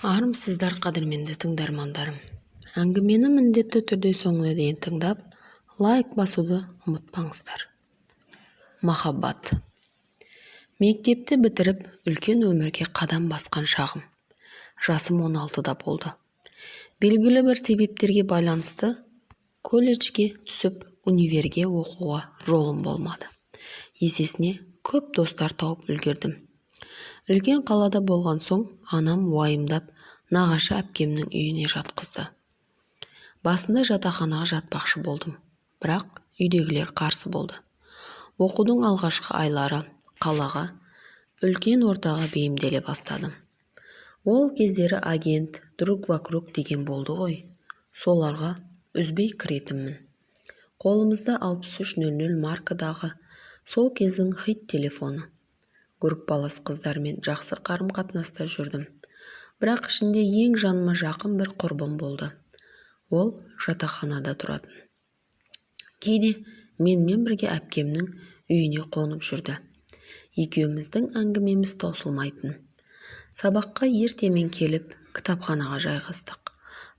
Армысыздар, қадірменді тыңдармандарым! Әңгімені міндетті түрде соңына дейін тыңдап, лайк басуды ұмытпаңыздар. Махаббат. Мектепті бітіріп, үлкен өмірге қадам басқан шағым. Жасым 16-да болды. Белгілі бір себептерге байланысты колледжге түсіп, универге оқуға жолым болмады. Есесіне көп достар тауып үлгердім. Үлкен қалада болған соң анам уайымдап, нағашы әпкемнің үйіне жатқызды. Басында жатақханаға жатпақшы болдым, бірақ үйдегілер қарсы болды. Оқудың алғашқы айлары қалаға, үлкен ортаға бейімделе бастадым. Ол кездері агент, Друг вокруг деген болды ғой, соларға үзбей кіретінмін. Қолымызда 6300 маркадағы сол кездің хит телефоны. Группалас қыздармен жақсы қарым-қатынаста жүрдім. Бірақ ішінде ең жаныма жақын бір құрбым болды. Ол жатақханада тұратын. Кейде менімен бірге әпкемнің үйіне қонып жүрді. Екеуміздің әңгімеміз таусылмайтын. Сабаққа ертемен келіп, кітапханаға жайғастық.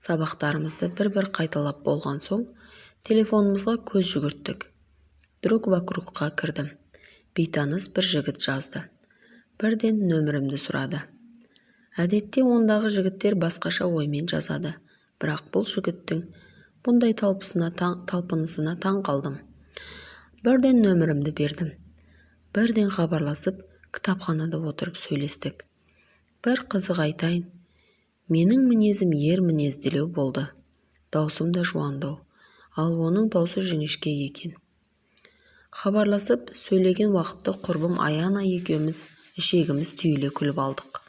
Сабақтарымызды бір-бір қайталап болған соң, телефонымызға көз жүгірттік. Друг вокругқа кірдім. Бейтаныс бір жігіт жазды. Бірден нөмірімді сұрады. Әдетте ондағы жігіттер басқаша оймен жазады. Бірақ бұл жігіттің бұндай талпынысына таң қалдым. Бірден нөмірімді бердім. Бірден хабарласып, кітапханада отырып сөйлестік. Бір қызық айтайын, менің мінезім ер мінезділеу болды. Даусым да жуандау, ал оның даусы жіңішке екен. Хабарласып, сөйлеген уақытта құрбым Аяна екеуміз ішегіміз түйіле күліп алдық.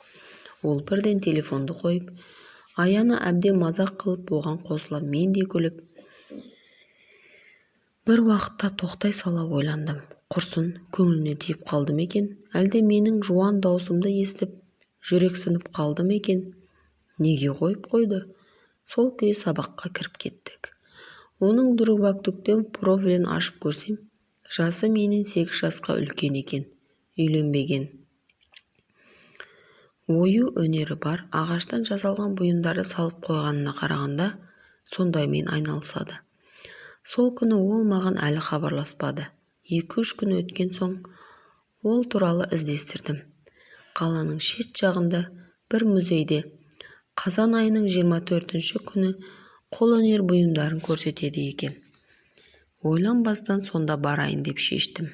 Ол бірден телефонды қойып, Аяна әбден мазақ қылып, оған қосыла мен де күліп, бір уақытта тоқтай сала ойландым. Құрсын, көңіліне тиіп қалды ма екен, әлде менің жуан даусымды естіп, жүрексініп қалды ма екен? Неге қойып қойды? Сол күйі сабаққа кіріп кеттік. Оның Друг вокругтен профилін ашып көрсем, жасы менен 8 жасқа үлкен екен, үйленбеген. Ою өнері бар, ағаштан жасалған бұйымдарды салып қойғанына қарағанда, сондаймен айналысады. Сол күні ол маған әлі хабарласпады. 2-3 күн өткен соң ол туралы іздестірдім. Қаланың шет жағында бір музейде қазан айының 24 күні қолөнер бұйымдарын көрсетеді екен. Ойланбастан сонда барайын деп шештім.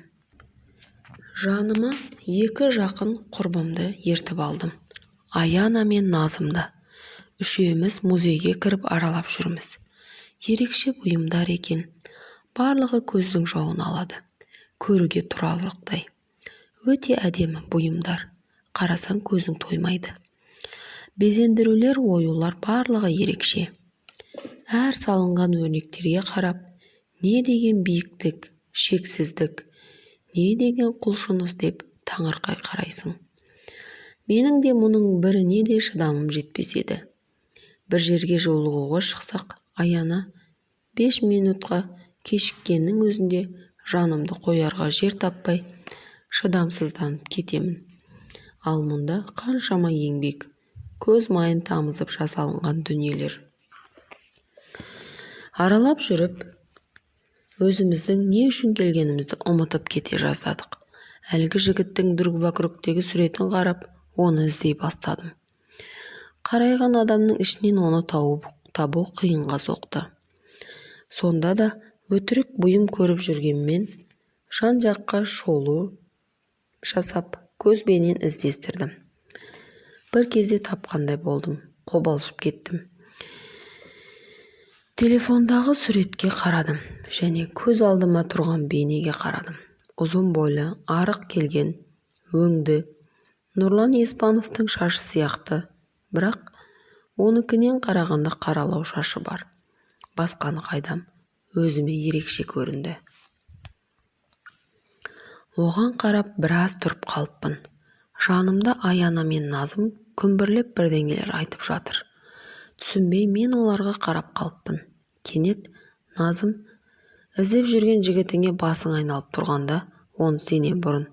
Жаныма екі жақын құрбымды ертіп алдым. Аяна мен Назымды. Үшеуміз музейге кіріп аралап жүрміз. Ерекше бұйымдар екен. Барлығы көздің жауын алады. Көруге тұрарлықтай. Өте әдемі бұйымдар. Қарасаң көзің тоймайды. Безендірулер, оюлар барлығы ерекше. Әр салынған өрнектерге қарап, не деген биіктік, шексіздік, не деген құлшыныс деп таңырқай қарайсың. Менің де мұның біріне де шыдамым жетпес еді. Бір жерге жолығуға шықсақ, Аяна 5 минутқа кешіккеннің өзінде жанымды қоярға жер таппай, шыдамсызданып кетемін. Ал мұнда қаншама еңбек, көз майын тамызып жасалынған дүниелер. Аралап жүріп, өзіміздің не үшін келгенімізді ұмытып кете жаздадық. Әлгі жігіттің Друг вокругтегі суретін қарап, оны іздей бастадым. Қарайған адамның ішінен оны табу қиынға соқты. Сонда да өтірік бұйым көріп жүргенмен, жан-жаққа шолу жасап, көзбенен іздестірдім. Бір кезде тапқандай болдым, қобалжып кеттім. Телефондағы суретке қарадым және көз алдыма тұрған бейнеге қарадым. Ұзын бойлы, арық келген, өңді, Нұрлан Еспановтың шашы сияқты, бірақ оныкінен қарағанда қаралау шашы бар. Басқаны қайдам, өзіме ерекше көрінді. Оған қарап біраз тұрып қалыппын. Жанымда Аяна мен Назым күмбірлеп бірдеңелер айтып жатыр. Түсінбей мен оларға қарап қалыппын. Кенет Назым, іздеп жүрген жігітіңе басың айналып тұрғанда, оны сенен бұрын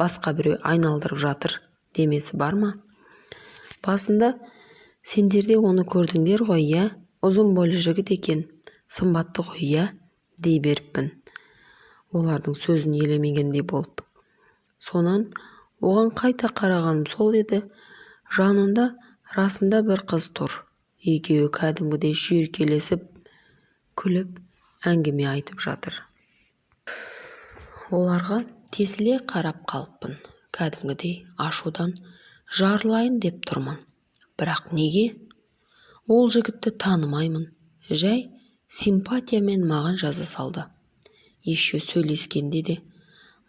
басқа біреу айналдырып жатыр демесі бар ма? Басында сендер де оны көрдіңдер ғой, иә? Ұзын бойлы жігіт екен, сымбатты ғой, иә? Дей беріппін. Олардың сөзін елемегендей болып. Сонан оған қайта қарағаным сол еді, жанында расында бір қыз тұр. Екеуі кәдімгідей шүйіркелесіп, күліп, әңгіме айтып жатыр. Оларға тесіле қарап қалыппын. Кәдімгідей ашудан жарылайын деп тұрмын. Бірақ неге? Ол жігітті танымаймын. Жай симпатиямен маған жаза салды. Еще сөйлескенде де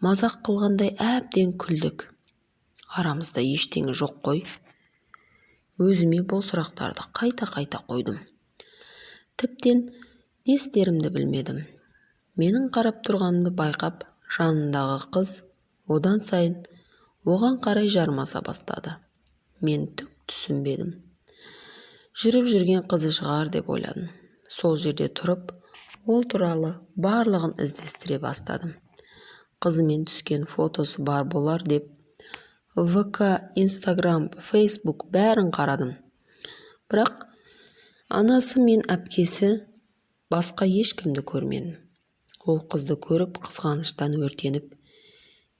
мазақ қылғандай әбден күлдік. Арамызда ештеңе жоқ қой. Өзіме бұл сұрақтарды қайта-қайта қойдым. Тіптен не істерімді білмедім. Менің қарап тұрғанымды байқап, жанындағы қыз одан сайын оған қарай жармаса бастады. Мен түк түсінбедім. Жүріп жүрген қызы шығар деп ойладым. Сол жерде тұрып, ол туралы барлығын іздестіре бастадым. Қызымен түскен фотосы бар болар деп ВК, Инстаграм, Фейсбук бәрін қарадым. Бірақ анасы мен әпкесі басқа ешкімді көрмедім. Ол қызды көріп қызғаныштан өртеніп,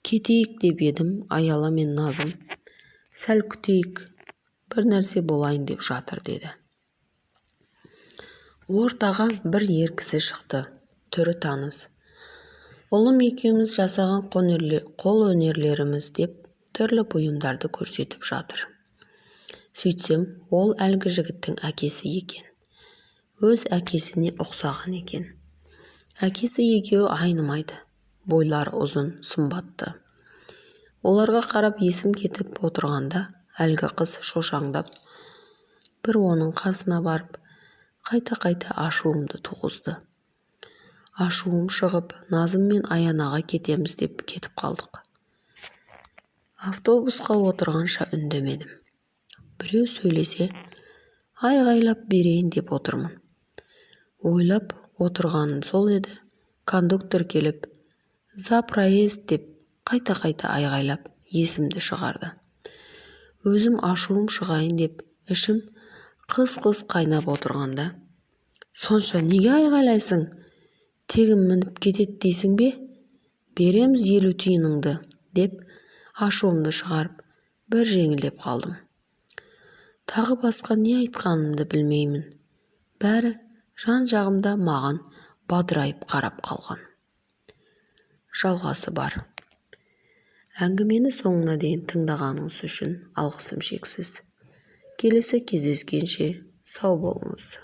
кетейік деп едім, Аяла мен Назым сәл күтейік, бір нәрсе болайын деп жатыр деді. Ортаға бір ер кісі шықты, түрі таныс. Ұлым екеуміз жасаған қол өнерлеріміз деп түрлі бұйымдарды көрсетіп жатыр. Сөйтсем, ол әлгі жігіттің әкесі екен. Өз әкесіне ұқсаған екен. Әкесі екеуі айнымайды. Бойлары ұзын, сымбатты. Оларға қарап есім кетіп отырғанда, әлгі қыз шошаңдап, бір оның қасына барып, қайта-қайта ашуымды туғызды. Ашуым шығып, Назым мен Аянаға кетеміз деп кетіп қалдық. Автобусқа отырғанша үндемедім. Біреу сөйлесе, айғайлап берейін деп отырмын. Ойлап отырғаным сол еді, кондуктор келіп, «За проезд» деп қайта-қайта айғайлап есімді шығарды. Өзім ашуым шығайын деп, ішім қыз-қыз қайнап отырғанда, «Сонша неге айғайлайсың? Тегін мініп кетеді дейсің бе? Береміз 50 тиыныңды» деп ашуымды шығарып, бір жеңілдеп қалдым. Тағы басқа не айтқанымды білмеймін. Бәрі жан-жағымда маған бадырайып қарап қалған. Жалғасы бар. Әңгімені соңына дейін тыңдағаныңыз үшін алғысым шексіз. Келесі кездескенше сау болыңыз.